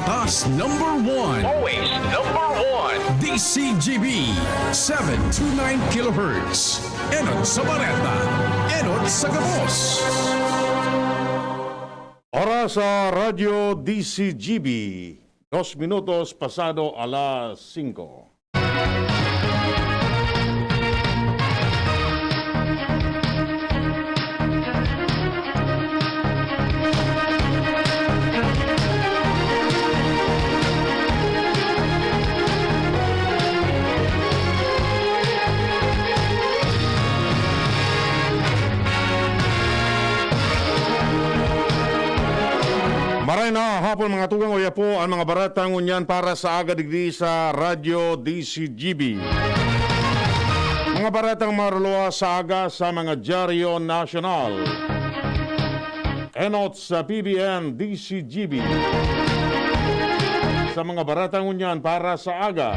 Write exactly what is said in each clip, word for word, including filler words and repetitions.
As number one. Always number one. D C G B, seven two nine kilohertz. Enot sa bareta. Enot sa gabos. Oras sa Radyo D C G B, dos minutos pasado alas singko. Maray na hapon, mga tugang, uya po an mga bareta ngunyan para sa aga digdi sa Radyo D C G B. Mga baretang maruluwas sa aga sa mga dyaryo nasyonal. Enot sa P B N D C G B. Sa mga bareta ngunyan para sa aga.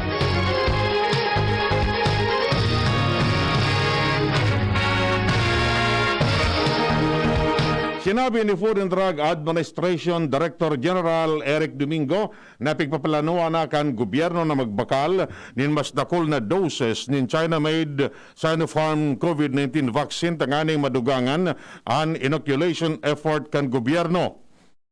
Sinabi ni Food and Drug Administration Director General Eric Domingo na pigpaplanuhan na kan gobyerno na magbakal nin mas dakul na doses nin China-made Sinopharm COVID nineteen vaccine tanganing madugangan an inoculation effort kan gobyerno.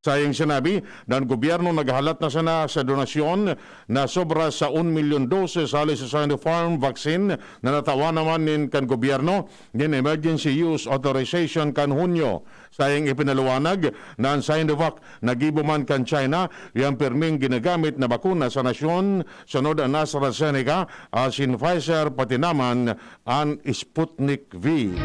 Sa iyang sinabi, na an gobyerno naghahalat na sana sa donasyon na sobra sa un milyon doses hali sa Sinopharm vaccine na natawan naman nin kan gobyerno nin emergency use authorization kan Hunyo. Sa iyang ipinaliwanag na an Sinovac na gibo man kan China, iyo an pirming ginagamit na bakuna sa nasyon, sunod an AstraZeneca, asin Pfizer, pati naman an Sputnik V.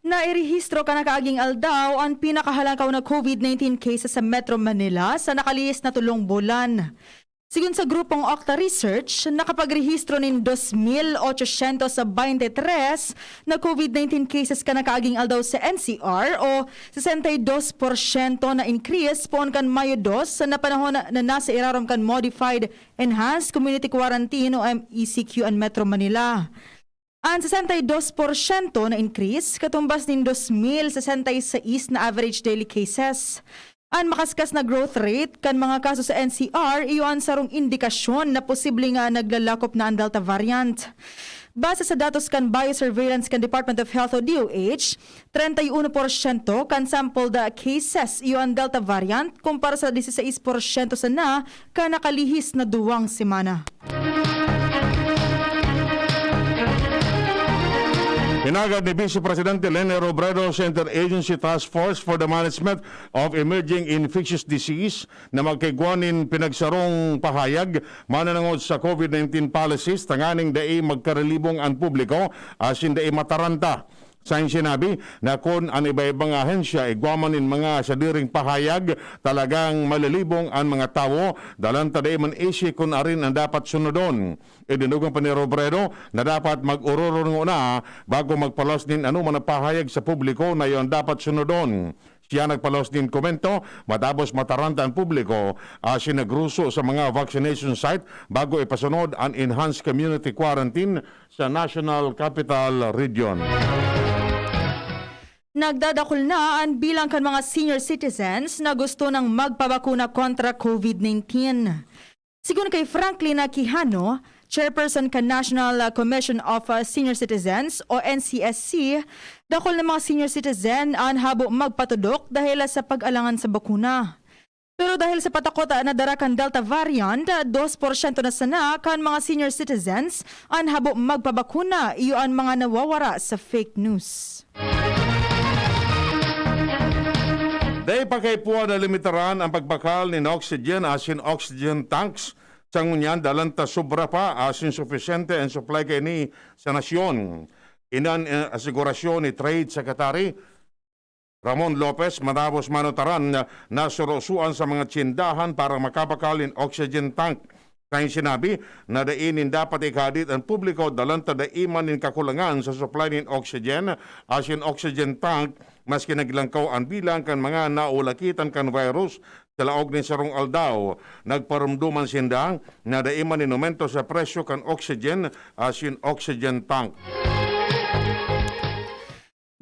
Nairehistro kan nakaaging aldaw an pinakahalangkaw na COVID nineteen cases sa Metro Manila sa nakalihis na tolong bulan. Sigon sa grupong Octa Research, nakapagrehistro nin dos mil ochocientos baynte tres na COVID nineteen cases kan nakaaging aldaw sa N C R, o sesenta y dos porsyento na increase poon kan Mayo dos, na panahon na nasa irarom kan Modified Enhanced Community Quarantine o M E C Q an Metro Manila. An sesenta y dos porsyento na increase katumbas nin dos mil sesenta y seis na average daily cases. An makaskas na growth rate kan mga kaso sa N C R iyo an sarong indikasyon na posible nga naglalakop na an Delta variant. Base sa datos kan Biosurveillance kan Department of Health o D O H, treinta y uno porsyento kan sampled cases iyo an Delta variant kumpara sa dieciséis porsyento sana kan nakalihis na duwang semana. Hinagad ni Vice Presidente Leni Robredo sa Interagency Task Force for the Management of Emerging Infectious Disease na magkaigwa nin pinagsarong pahayag mananangod sa COVID nineteen policies tanganing dai magkarelibong an publiko asin dai mataranta. Sa iyang sinabi na kun an iba-ibang ahensya igwa man nin mga sadiring pahayag, talagang malilibong an mga tawo, dalan ta dai man isi kun arin an dapat sunodon. Idinugang pa ni Robredo na dapat mag-ororo ngona bago magpalos nin anoman na pahayag sa publiko na iyo an dapat sunodon. Siya nagpalos nin komento matapos mataranta an publiko asin nagruso sa mga vaccination site bago ipasunod an enhanced community quarantine sa National Capital Region. Nagdadakul na an bilang kan mga senior citizens na gusto nang magpabakuna kontra COVID nineteen. Sigon kay Franklin Quijano, chairperson kan National Commission of Senior Citizens o N C S C, dakul na mga senior citizen an habo magpatudok dahel sa pag-alangan sa bakuna. Pero dahil sa patakot na dara kan Delta variant, dos porsyento na sana kan mga senior citizens an habo magpabakuna, iyo an mga nawawara sa fake news. Dai pa kaipuhan na limitaran an pagbakal nin oxygen asin oxygen tanks. Sa ngunyan, dalan ta sobra pa asin sufisyente an supply kaini sa nasyon. Inan, eh, asigurasyon ni Trade Secretary Ramon Lopez matapos manutaran na nasurusuan sa mga tsindahan para makabakal nin oxygen tank. Sa iyang sinabi na dai nin dapat ikahadit an publiko dalan ta dai man nin kakulangan sa supply nin oxygen asin oxygen tank, maski naglangkaw an bilang kan mga naulakitan kan virus sa laog nin sarong aldaw. Nagparumduman sinda na dai man nin omento sa presyo kan oxygen asin oxygen tank.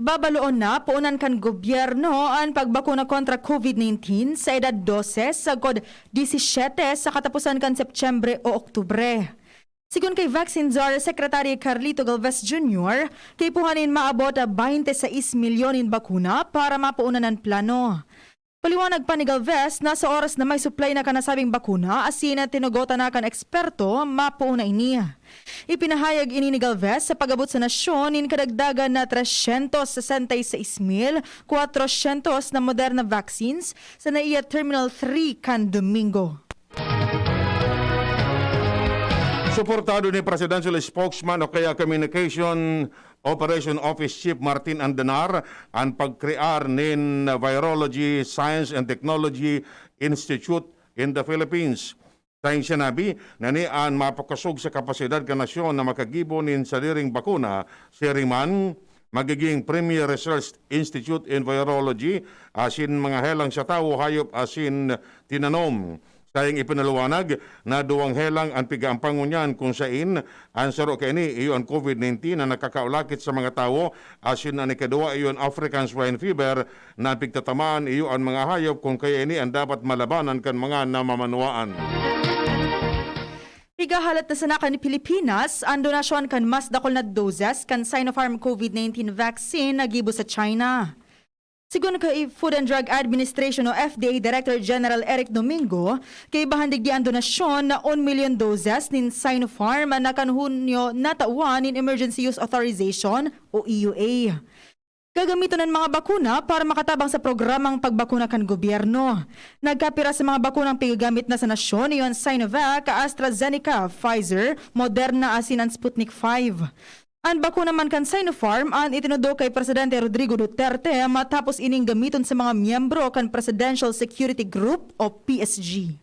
Babaloon na puunan kan gobyerno an pagbakuna kontra COVID nineteen sa edad dose sagkod disisiete sa kataposan kan Setyembre o Oktubre. Sigon kay Vaccine Czar Secretary Carlito Galvez Junior, kaipuhan nin maabot baynte sais milyon nin bakuna para mapuunan an plano. Paliwanag pa ni Galvez na sa oras na may supply na kan nasabing bakuna asin tinugotan na kan eksperto, mapoon na ini. Ipinahayag ini ni Galvez sa pag-abot sa nasyon nin kadagdagan na tresyentos sesenta y seis mil kwatrosyentos na Moderna vaccines sa NAIA Terminal three kan Domingo. Suportado ni Presidential Spokesman o kaya Communication Operation Office Chief Martin Andanar an pagkrear nin Virology Science and Technology Institute in the Philippines. Sa iyang sinabi na ni an mapakosog sa kapasidad kan nasyon na makagibo nin sadiring bakuna, siring man, magiging premier research institute in virology asin mga helang sa tawo, hayop asin tinanom. Sa iyang ipinaliwanag na duwang helang an pig-aampang ngunyan, kun sain an saro kaini iyo an COVID nineteen na nakakaulakit sa mga tawo, asin an ikaduwa iyo an African swine fever na an pigtatamaan iyo an mga hayop, kun kaya ini an dapat malabanan kan mga namamanwaan. Igahalat na sana kan Pilipinas an donasyon kan mas dakul na doses kan Sinopharm COVID nineteen vaccine na gibo sa China. Sigon kay Food and Drug Administration o F D A Director General Eric Domingo, kaibahan digdi an donasyon na one milyon doses nin Sinopharm na kan Hunyo natawan nin Emergency Use Authorization o E U A. Gagamiton an mga bakuna para makatabang sa programang pagbakuna kan gobyerno. Nagkapira sa mga bakunang pigagamit na sa nasyon, iyo an Sinovac, AstraZeneca, Pfizer, Moderna asin an Sputnik five. An bakuna man kan Sinopharm an itinudo kay Presidente Rodrigo Duterte matapos ining gamiton sa mga miyembro kan Presidential Security Group o P S G.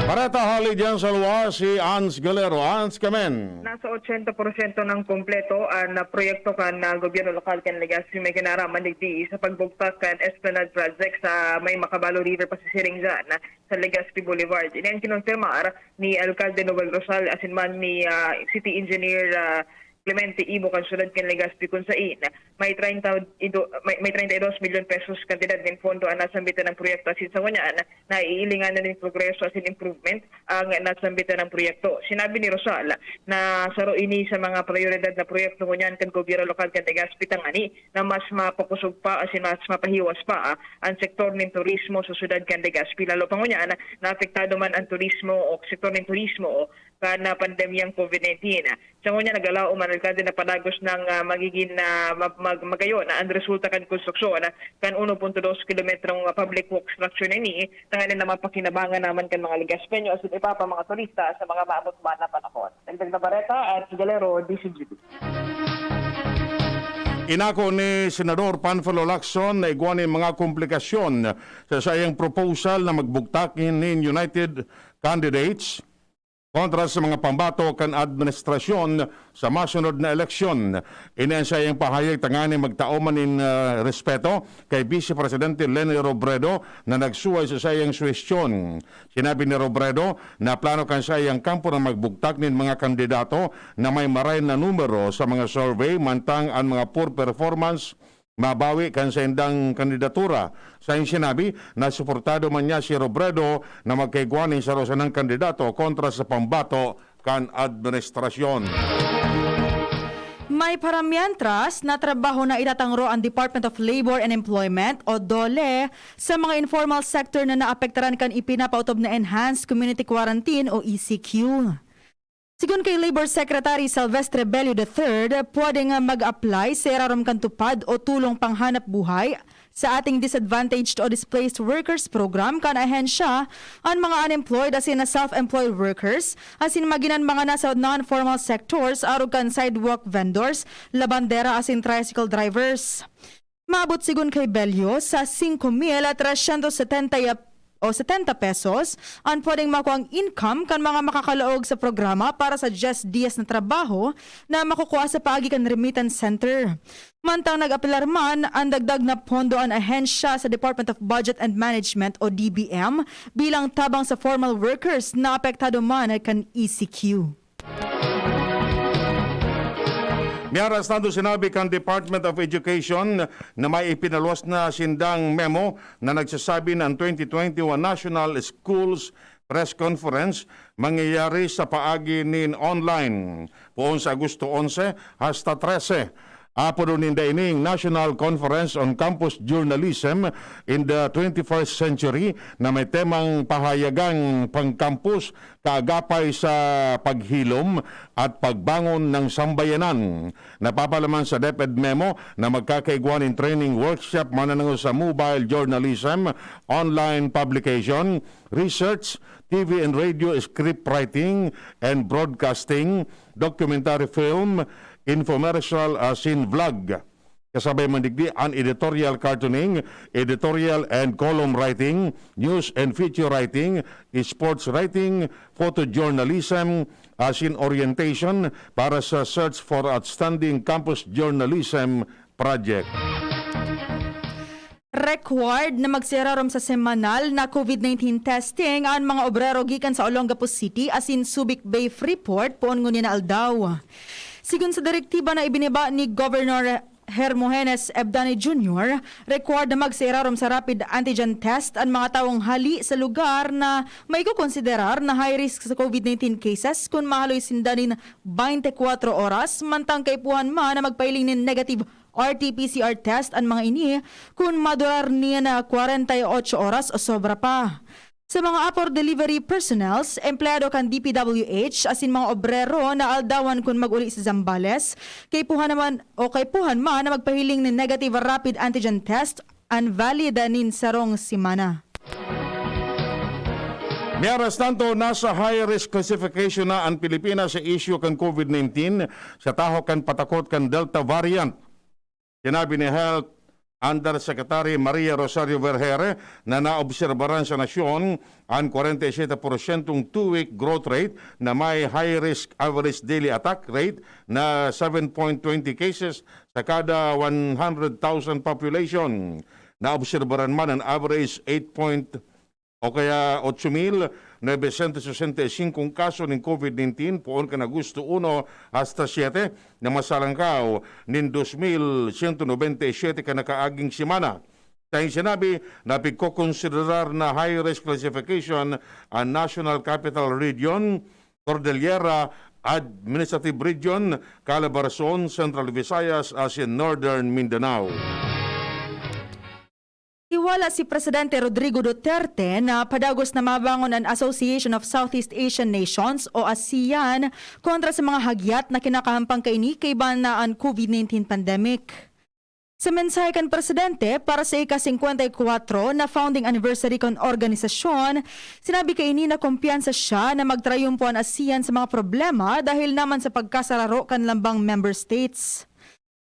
Bareta hali diyan sa luwas, si Ans Galero. Ans, kamen. Nasa ochenta porsyento ng kompleto ang, ah, proyekto kan, ah, gobyerno lokal kan Legazpi may kinaraman digdi sa pagbugtak kan Esplanade Project sa may Macabalo River pasisiring dyan, ah, sa Legazpi Boulevard. Ini ang kinonfirmar ni Alkalde Noel Rosal asin man ni, ah, City Engineer, ah, Clemente Ibo kan syudad kan Legazpi, kun sain may treinta y do-, may, may treinta y dos milyon pesos kantidad nin pondo ang nasambitan ng proyekto asin sa ngunyan naiilingan na nin progreso asin improvement ang nasambitan ng proyekto. Sinabi ni Rosal na saro ini sa mga prayoridad na proyekto ngunyan kan gobyerno lokal kan Legazpi tangani na mas mapakusog pa asin mas mapahiwas pa, ah, ang sektor nin turismo sa syudad kan Legazpi. Lalo pa ngunyan na apektado man ang turismo o sektor nin turismo kan, ah, pandemyang COVID nineteen. Sa ngunyan, nagalaom an alkalde na padagos nang, ah, magigin, ah, mag-, mag-, magayon na ang resulta kan konstruksyon kan uno punto dos kilometrong, ah, public works structure na ini, tanganing na mapakinabangan naman kan mga Legazpeño asin iba pa mga turista sa mga maabot man na panahon. Dagdag na bareta, at Galero, D C G B. Inako ni Senador Panfilo Lacson na igwa nin mga komplikasyon sa saiyang proposal na magbugtak nin United Candidates kontra sa mga pambato kan administrasyon sa masunod na eleksyon. Ini an saiyang pahayag tanganing magtao man nin, ah, respeto kay Vice Presidente Leni Robredo na nagsuway sa saiyang suhestyon. Sinabi ni Robredo na plano kan saiyang kampo na magbugtak nin mga kandidato na may maray na numero sa mga survey, mantang an mga poor performance mabawi kan saindang kandidatura. Sa iyang sinabi na suportado man niya si Robredo na magkaigwa nin saro sanang kandidato kontra sa pambato kan administrasyon. May paramientras na trabaho na itatangro ang Department of Labor and Employment o DOLE sa mga informal sector na naapektaran kan ipinapaotob na Enhanced Community Quarantine o E C Q. Sigon kay Labor Secretary Silvestre Bello the third, pwede nga mag-apply sa irarom kan TUPAD o Tulong Panghanap Buhay sa Ating Disadvantaged o Displaced Workers Program kan ahensya an mga unemployed asin na self-employed workers asin magin an mga nasa non-formal sectors arog kan sidewalk vendors, labandera asin tricycle drivers. Maabot sigon kay Bello sa singko mil tresyentos setenta y, o setenta pesos an pwedeng makuang income kan mga makakalaog sa programa para sa dyes diyas na trabaho na makukua sa paagi kan remittance center. Mantang nag-apelar man an dagdag na pondo an ahensya sa Department of Budget and Management o D B M bilang tabang sa formal workers na apektado man kan E C Q. Mientras tanto, sinabi kan Department of Education na may ipinaluwas na sindang memo na nagsasabi na an twenty twenty-one National Schools Press Conference mangyayari sa paagi nin online, poon sa Agosto onse hasta trese. Apodon ninda ining National Conference on Campus Journalism in the twenty-first Century, na may temang Pahayagang Pangkampus, Kaagapay sa Paghilom at Pagbangon ng Sambayanan. Napapalaman sa DepEd memo na magkakaigwa nin training workshop mananangos sa mobile journalism, online publication, research, T V and radio script writing and broadcasting, documentary film, infomercial asin vlog. Kasabay man digdi an editorial cartooning, editorial and column writing, news and feature writing, sports writing, photojournalism, asin orientation para sa Search for Outstanding Campus Journalism Project. Required na magserarom sa semanal na COVID nineteen testing an mga obrero gikan sa Olongapo City asin Subic Bay Freeport poon ngunyan na aldaw. Sigon sa direktiba na ibinaba ni Governor Hermogenes Ebdani Junior, required na magserarom sa rapid antigen test an mga tawong hali sa lugar na maikokonsiderar na high risk sa COVID nineteen cases kun mahaloy sinda nin twenty-four oras, mantang kaipuhan man na magpahiling nin negative R T P C R test an mga ini kun madurar nin kwarenta y ocho oras o sobra pa. Sa mga apor delivery personnels, empleyado kan D P W H asin mga obrero na aldawan kun mag-uli sa Zambales, kaipuhan naman o kaipuhan man na magpahiling nin negative rapid antigen test an valid nin sarong semana. Mientras tanto, nasa high risk classification na an Pilipinas sa isyu kan COVID nineteen sa tahaw kan patakot kan Delta variant. Sinabi ni Health Undersecretary Maria Rosario Vergeire na naobserbaran sa nasyon an kwarenta y siyete porsyentong two-week growth rate na may high-risk average daily attack rate na seven point twenty cases sa kada one hundred thousand population. Naobserbaran man an average eight point o kaya ocho mil novecientos sesenta y cinco kaso nin COVID nineteen poon kan Agosto uno hasta siete, na masalangkaw nin dos mil siyento nobenta y siyete kan nakaaging semana. Sa sinabi na pigkokonsiderar na high-risk classification an National Capital Region, Cordillera Administrative Region, Calabarzon, Central Visayas asin Northern Mindanao. Hiwala si Presidente Rodrigo Duterte na padagos na mabangon an Association of Southeast Asian Nations o ASEAN kontra sa mga hagyat na kinakahampang kaini kaiba na an COVID nineteen pandemic. Sa mensahe kan Presidente para sa ika-singkwenta y kwatro na founding anniversary kan organisasyon, sinabi kaini na kumpiyansa siya na magtrayumpo an ASEAN sa mga problema dahil naman sa pagkasararo kan lambang member states.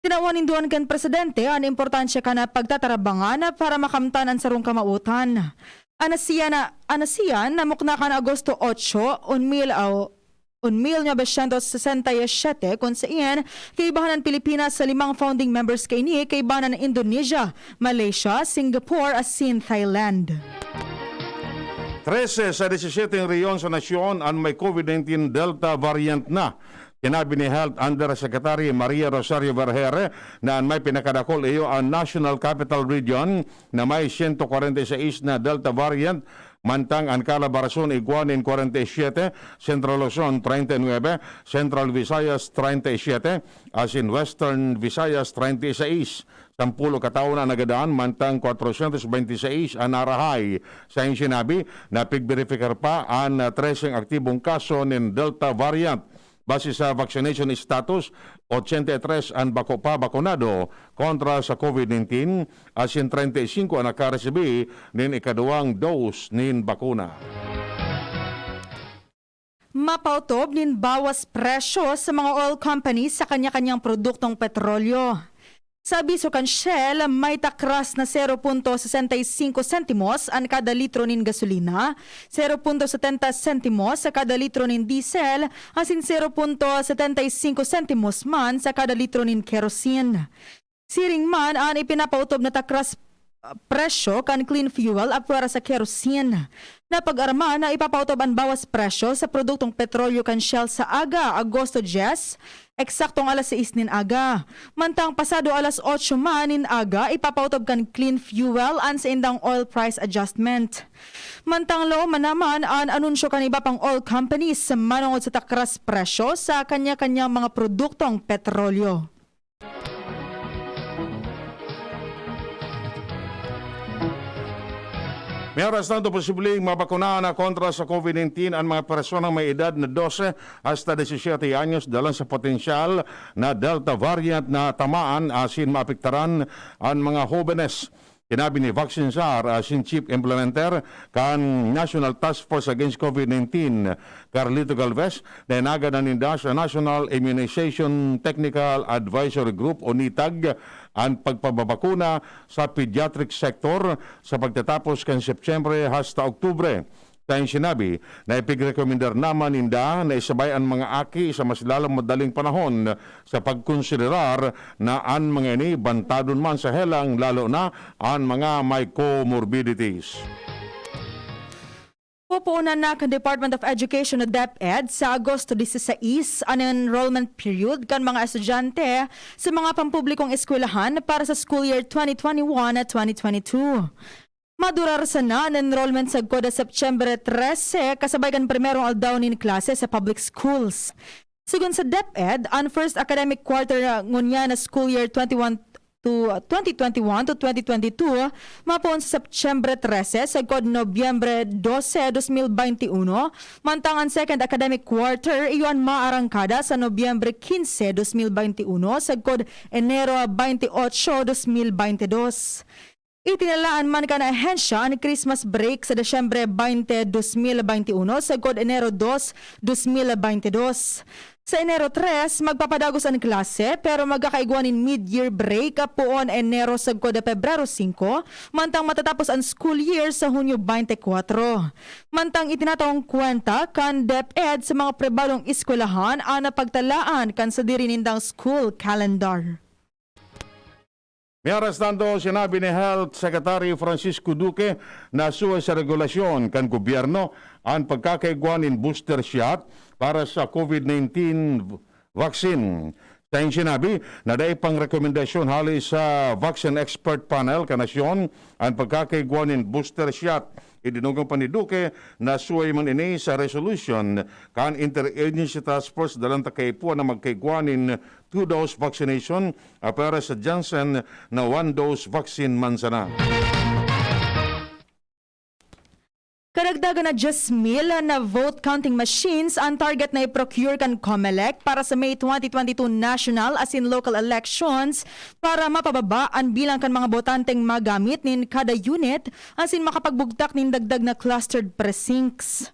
Tinawan nin duan kan Presidente an importansya kan pagtatarabangan para makamtan an sarong kamawotan. An ASEAN na, an ASEAN namukna kan Agosto ocho, un mil aw, un mil novecientos sesenta y siete, kun saen kaibahan an Pilipinas sa limang founding members kaini, kaibahan an Indonesia, Malaysia, Singapore, asin Thailand. Trese sa disisiyete rehiyon sa nasyon an may COVID nineteen Delta variant na. Sinabi ni Health Undersecretary Maria Rosario Vergeire na an may pinakadakul iyo an National Capital Region na may siyento kwarenta y seis na Delta variant, mantang an Calabarzon igwa nin kwarenta y siyete, Central Luzon treinta y nuebe, Central Visayas treinta y siyete, asin Western Visayas treinta y seis. Sampulo ka tawo na nagadan, mantang kwatrosyentos bente y seis an narahay. Sa sinabi na pigberipikar pa an treseng aktibong kaso nin Delta variant. Base sa vaccination status, ochenta y tres an bako pa bakunado kontra sa COVID nineteen, asin treinta y singko an nakaresibi nin ikaduwang dose nin bakuna. Mapaotob nin bawas presyo sa mga oil companies sa kanya-kanyang produktong petrolyo. Sa abiso kan Shell, may takras na sero punto sesenta y singko sentimos an kada litro nin gasolina, sero punto setenta sentimos sa kada litro nin diesel, asin sero punto setenta y singko sentimos man sa kada litro nin kerosene. Siring man an ipinapaotob na takras, presyo kan clean fuel apwera sa kerosene. Napag-arman na ipapautob an bawas presyo sa produktong petrolyo kan Shell sa aga, Agosto dyes, eksaktong alas sais nin aga. Mantang pasado alas otso man nin aga, ipapautob kan clean fuel an saindang oil price adjustment. Mantang laom man naman an anunsyo kan iba pang oil companies manongod sa takras presyo sa kanya-kanyang mga produktong petrolyo. May oras na ito, posibleng mabakunahan na kontra sa COVID nineteen ang mga personang may edad na dose hasta disisiete anyos, dalan sa potensyal na Delta variant na tamaan asin maapektaran an mga hobenes. Sinabi ni Vaccine Czar, asin Chief Implementer kan National Task Force Against COVID nineteen, Carlito Galvez, na inagad na ninda sa National Immunization Technical Advisory Group o nitag an pagpababakuna sa pediatric sector sa pagtatapos kan Setyembre hasta Oktubre. Sa iyang sinabi na ipigrekomendar naman ninda na isabay an mga aki sa mas lalong madaling panahon sa pagkonsiderar na an mga ini bantadon man sa helang, lalo na an mga may comorbidities. Pupuonan na kan Department of Education o DepEd sa Agosto disisais an enrollment period kan mga estudyante sa mga pampublikong eskwelahan para sa school year twenty twenty-one at twenty twenty-two. Madurar sana an enrollment sagkod sa Setyembre trese, kasabay kan primerong aldaw nin klase sa public schools. Sigon sa DepEd, an first academic quarter, ah, ngunyan na school year twenty-one to, twenty twenty-one to twenty twenty-two, mapoon sa Setyembre trese sagkod Nobyembre dose, dos mil baynte uno, mantang an second academic quarter iyo an maarangkada sa Nobyembre kinse, dos mil baynte uno sagkod Enero baynte otso, dos mil baynte dos. Itinalaan man kan ahensya an Christmas break sa Disyembre baynte, dos mil baynte uno sagkod Enero dos, dos mil baynte dos. Sa Enero tres, magpapadagos an klase, pero magkakaigwa nin mid-year break poon Enero sagkod Pebrero singko, mantang matatapos an school year sa Hunyo baynte kwatro. Mantang itinatawong kwenta kan DepEd sa mga pribadong eskwelahan an pagtalaan kan sadiri nindang school calendar. Mientras tanto, sinabi ni Health Secretary Francisco Duque na suway sa regulasyon kan gobyerno an pagkakaigwa nin booster shot para sa COVID nineteen vaccine. Sa iyang sinabi na dai pang rekomendasyon hali sa Vaccine Expert Panel kan nasyon an pagkakaigwa nin booster shot. Idinugang pa ni Duque na suway man ini sa resolution kan Interagency Task Force dalan ta kaipuhan na magkaigwa nin two-dose vaccination, apwera sa Janssen na one-dose vaccine man sana. Karagdagan na dyes mil na vote counting machines an target na i-procure kan Comelec para sa May twenty twenty-two national asin local elections para mapababa an bilang kan mga botanteng magamit nin kada unit asin makapagbugtak nin dagdag na clustered precincts.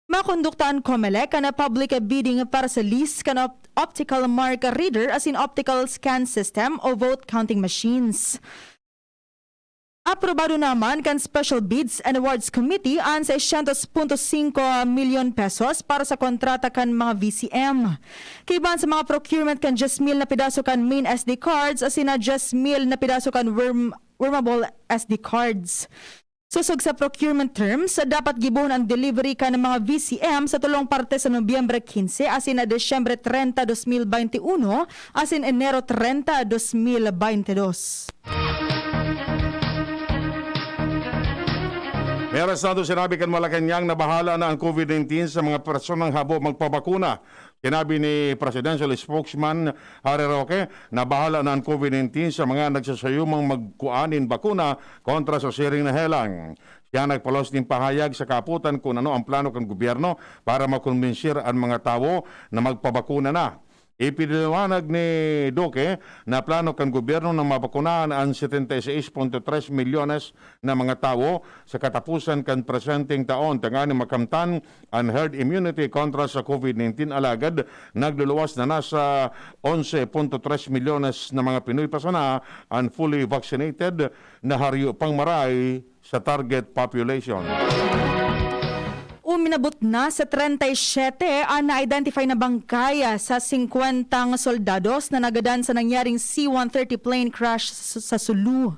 Makondukta an Comelec kan public bidding para sa lease kan op-, optical mark reader asin optical scan system o vote counting machines. Aprobado naman kan Special Bids and Awards Committee an seiscientos punto singko milyon pesos para sa kontrata kan mga V C M. Kaiba sa mga procurement kan dyes mil na pedaso kan main S D cards asin na dyes mil na pedaso kan worm-, wormable S D cards. Sosog sa procurement terms, dapat gibohon an delivery kan mga V C M sa tolong parte sa Nobyembre kinse asin na Disyembre trenta, dos mil baynte uno, asin Enero trenta, dos mil baynte dos. Meron sa ato sinabi kan Malacañang na bahala na ang COVID nineteen sa mga personang habo magpabakuna. Sinabi ni Presidential Spokesman Harry Roque na bahala na ang COVID nineteen sa mga nagsasayumang magkua nin bakuna kontra sa siring na helang. Siya nagpalos nin pahayag sa kaputan kun ano ang plano kan gobyerno para makombenser an mga tawo na magpabakuna na. Ipinaliwanag ni Duque na plano kan gobyerno na mabakunahan an setenta y seis punto tres milyones na mga tawo sa katapusan kan presenteng taon, tanganing makamtan an herd immunity kontra sa COVID nineteen, alagad nagluluwas na nasa onse punto tres milyones na mga Pinoy pa sana an fully vaccinated na hariyo pang maray sa target population. Uminabot na sa trenta y siete an na-identify na bangkay sa singkwentang soldados na nagadan sa nangyaring C one thirty plane crash sa, sa Sulu.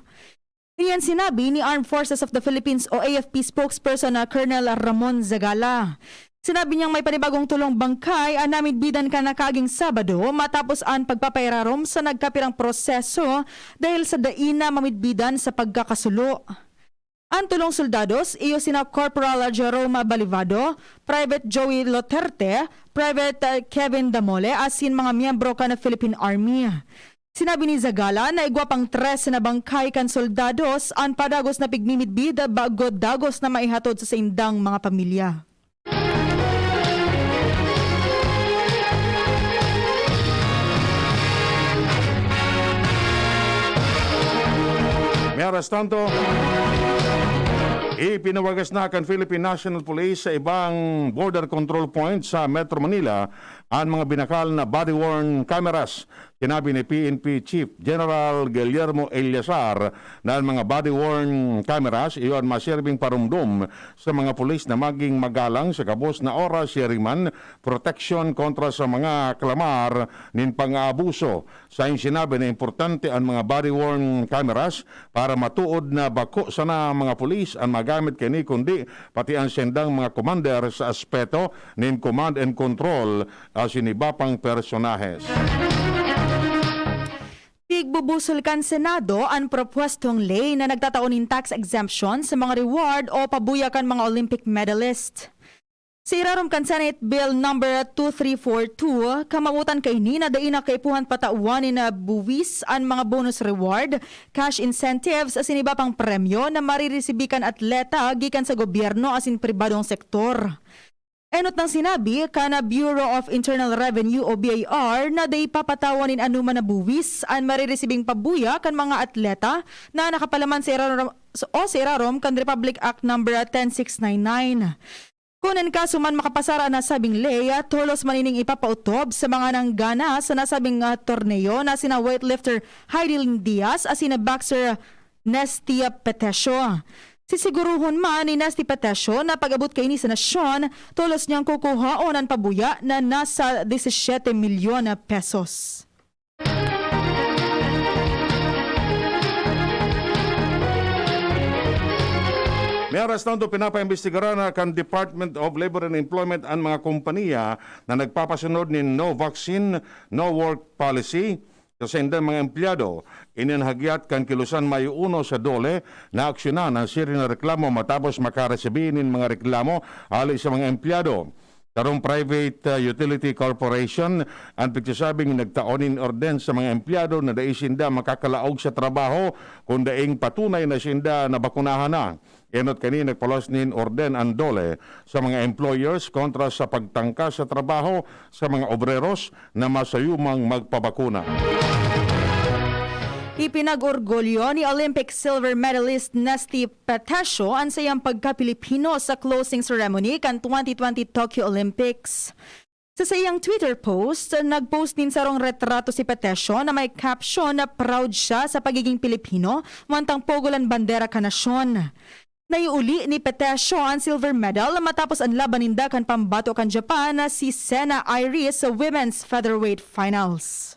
Iyan sinabi ni Armed Forces of the Philippines o A F P spokesperson na Colonel Ramon Zagala. Sinabi niyang may panibagong tolong bangkay an namidbidan kan nakaaging Sabado matapos an pagpapairarom sa nagkapirang proseso dahil sa dai na mamidbidan sa pagkakasulo. An tolong soldados, iyo sina Corporal Jerome Balivado, Private Joey Loterte, Private, uh, Kevin Damole, asin mga miyembro kan Philippine Army. Sinabi ni Zagala na igwa pang tres na bangkay kan soldados an padagos na pigmimidbid bago dagos na maihatod sa saindang mga pamilya. Mientras tanto, ipinawagas na kan Philippine National Police sa ibang border control point sa Metro Manila an mga binakal na body-worn cameras. Sinabi ni P N P Chief General Guillermo Eleazar na an mga body-worn cameras iyo an masirbing parumdom sa mga pulis na maging magalang sa gabos na oras, siring man, proteksyon kontra sa mga klamar nin pang-aabuso. Saiyang sinabi na importante an mga body-worn cameras para matuod na bako sana mga pulis an magamit kaini, kundi pati an saindang mga commander sa aspeto nin command and control asin iba pang personahes. Pigbubusol kan Senado an propwestong ley na nagtatao nin tax exemption sa mga reward o pabuya kan mga Olympic medalist. Sa irarom kan Senate Bill number two three four two, kamawotan kaini na dai na kaipuhan patawan nin, ah, buwis an mga bonus reward, cash incentives, asin iba pang premyo na mariresibi kan atleta gikan sa gobyerno asin pribadong sektor. Enot nang sinabi kan Bureau of Internal Revenue o B I R na dai papatawan nin anoman na buwis an mariresibing pabuya kan mga atleta na nakapalaman sa irarom, o sa irarom kan Republic Act number ten six nine nine. Kun an kaso man makapasar an nasabing ley, tolos man ining ipapaotob sa mga nanggana sa nasabing, ah, torneo na sina weightlifter Heidelin Diaz asin boxer Nesty Petesio. Sisiguruhon man ni Nesty Petesio na pag-abot kaini sa nasyon, tolos niyang kukuhaon an pabuya na nasa disisiete milyon na pesos. Mientras tanto, pinapaimbestigaran na kan Department of Labor and Employment an mga kompanya na nagpapasunod nin no vaccine, no work policy sa saindang mga empleyado. Ini an hagyat kan kilusan mayo uno sa DOLE na aksyonan an siring na reklamo matapos makaresibi nin mga reklamo hale sa mga empleyado. Sarong private, ah, utility corporation an pigsasabing nagtao nin orden sa mga empleyado na dai sinda makakalaog sa trabaho kun daing patunay na sinda nabakunahan na. Enot kani nagpaluwas nin orden an DOLE sa mga employers kontra sa pagtangka sa trabaho sa mga obreros na masayumang magpabakuna. Ipinag-orgulyo ni Olympic silver medalist Nesty Petesio an saiyang pagka-Pilipino sa closing ceremony kan twenty twenty Tokyo Olympics. Sa saiyang Twitter post, nag-post nin sarong retrato si Petesio na may caption na proud siya sa pagiging Pilipino, mantang pugol an bandera kan nasyon. Naiuli ni Petesio an silver medal matapos an laban ninda kan pambato kan Japan na si Sena Irie sa women's featherweight finals.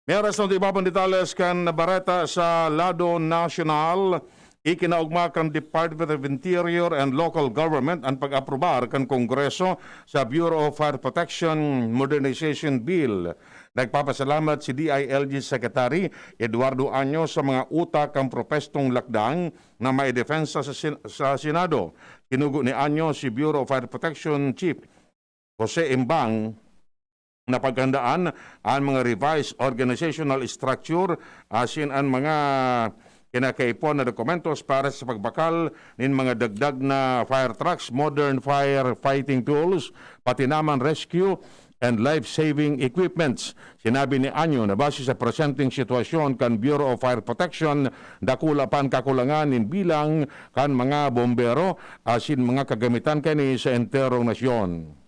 May oras na iba pang detalles kan bareta sa lado nasyonal. Ikinaogma kan Department of Interior and Local Government an pag-aprobar kan Kongreso sa Bureau of Fire Protection Modernization Bill. Nagpapasalamat si D I L G Secretary Eduardo Año sa mga utak kan propwestong lakdang na maidepensa sa Sen-, sa Senado. Tinugo ni Año si Bureau of Fire Protection Chief Jose Embang na paghandaan an mga revised organizational structure asin an mga kinakaipuhan na dokumentos para sa pagbakal nin mga dagdag na fire trucks, modern firefighting tools, pati naman rescue and life-saving equipments. Sinabi ni Año na base sa presenteng sitwasyon kan Bureau of Fire Protection, dakula pa an kakulangan nin bilang kan mga bombero asin mga kagamitan kani sa enterong nasyon.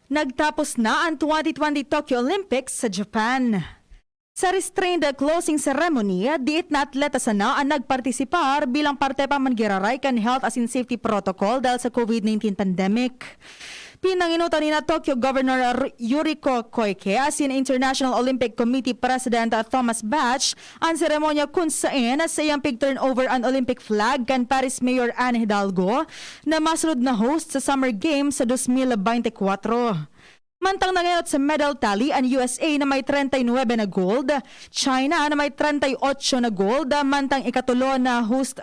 Nagtapos na an twenty twenty Tokyo Olympics sa Japan. Sa restrained closing ceremony, diit na atleta sana an nagpartisipar bilang parte pa man giraray kan health asin safety protocol dahil sa COVID nineteen pandemic. Pinangenotan ni na Tokyo Governor R-, Yuriko Koike asin International Olympic Committee President Thomas Bach an seremonya kun saen saiyang pig-turnover an Olympic flag kan Paris Mayor Anne Hidalgo na masunod na host sa Summer Games sa dos mil bente kwatro. Mantang nangenot sa medal tally an U S A na may treinta y nuebe na gold, China na may treinta y ocho na gold, mantang ikatulo na host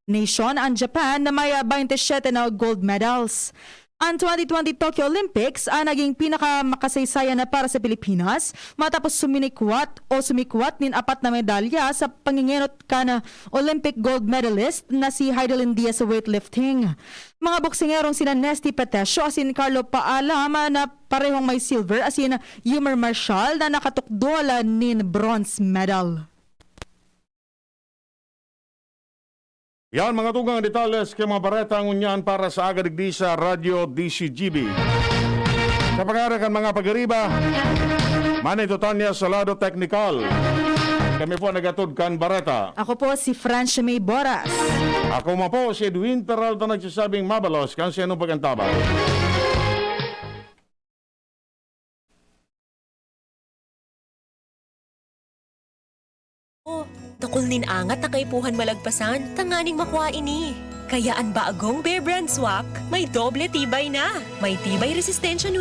nation an Japan na may, ah, baynte siyete na gold medals. An twenty twenty Tokyo Olympics an naging pinakamakasaysayan na para sa Pilipinas matapos suminikwat o sumikwat nin apat na medalya sa pangengenot kan Olympic gold medalist na si Heidelin Diaz sa weightlifting. Mga boksingerong sina Nesty Petesio asin Carlo Paalam na parehong may silver asin Yumer Marshall na nakatukdol nin bronze medal. Yan, mga tugang detalye sa mga bareta ngunyan para sa aga digdi sa Radyo D C G B. Sa pag-aari kan mga pag-ariba, Manny Totanya sa lado teknikal. Kami po nagatod kan bareta. Ako po si Francia May Boras. Ako man po si Edwin Peralta nagsasabing mabalos kan sa inong pag-antabay. Oh, dakul nin angat na kaipuhan malagpasan, tanganing makua ini. Kaya an bagong Bear Brand Swak may doble tibay na. May tibay resistensya